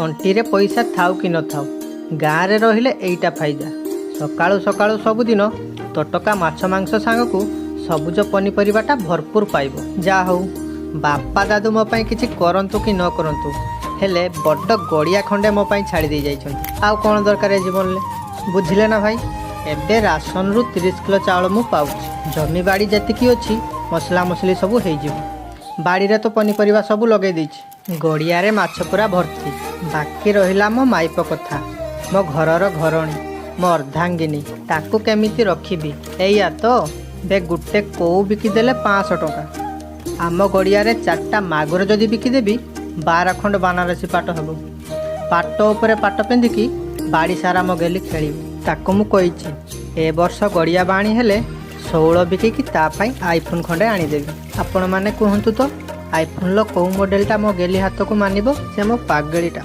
ଅଣ୍ଟିରେ ପଇସା ଥାଉ କି ନଥାଉ, ଗାଁରେ ରହିଲେ ଏଇଟା ଫାଇଦା। ସକାଳୁ ସକାଳୁ ସବୁଦିନ ତଟକା ମାଛ ମାଂସ ସାଙ୍ଗକୁ ସବୁଜ ପନିପରିବାଟା ଭରପୁର ପାଇବ। ଯାହା ହଉ, ବାପା ଦାଦୁ ମୋ ପାଇଁ କିଛି କରନ୍ତୁ କି ନ କରନ୍ତୁ, ହେଲେ ବଡ଼ ଗଡ଼ିଆ ଖଣ୍ଡେ ମୋ ପାଇଁ ଛାଡ଼ି ଦେଇ ଯାଇଛନ୍ତି। ଆଉ କ'ଣ ଦରକାର ଏ ଜୀବନରେ, ବୁଝିଲେ ନା ଭାଇ? ଏବେ ରାସନରୁ 30 କିଲୋ ଚାଉଳ ମୁଁ ପାଉଛି। ଜମି ବାଡ଼ି ଯେତିକି ଅଛି, ମସଲା ମସଲି ସବୁ ହେଇଯିବ। ବାଡ଼ିରେ ତ ପନିପରିବା ସବୁ ଲଗେଇ ଦେଇଛି, ଗଡ଼ିଆରେ ମାଛ ପୁରା ଭର୍ତ୍ତି। ବାକି ରହିଲା ମୋ ମାଇପ କଥା, ମୋ ଘରର ଘରଣୀ, ମୋ ଅର୍ଦ୍ଧାଙ୍ଗିନୀ, ତାକୁ କେମିତି ରଖିବି, ଏଇଆ ତ? ବେ, ଗୋଟେ କୋଉ ବିକିଦେଲେ 500 ଟଙ୍କା। ଆମ ଗଡ଼ିଆରେ ଚାରିଟା ମାଗୁର ଯଦି ବିକିଦେବି, 12 ଖଣ୍ଡ ବାନାରସୀ ପାଟ ହେବ। ପାଟ ଉପରେ ପାଟ ପିନ୍ଧିକି ବାଡ଼ି ସାରା ମୋ ଗେଲି ଖେଳିବ। ତାକୁ ମୁଁ କହିଛି, ଏ ବର୍ଷ ଗଡ଼ିଆ ବାଣୀ ହେଲେ ଶେଉଳ ବିକିକି ତା ପାଇଁ ଆଇଫୋନ୍ ଖଣ୍ଡେ ଆଣିଦେବି। ଆପଣମାନେ କୁହନ୍ତୁ ତ, ଆଇଫୋନ୍ର କେଉଁ ମଡ଼େଲଟା ମୋ ଗେଲି ହାତକୁ ମାନିବ? ସେ ମୋ ପାଗଳିଟା।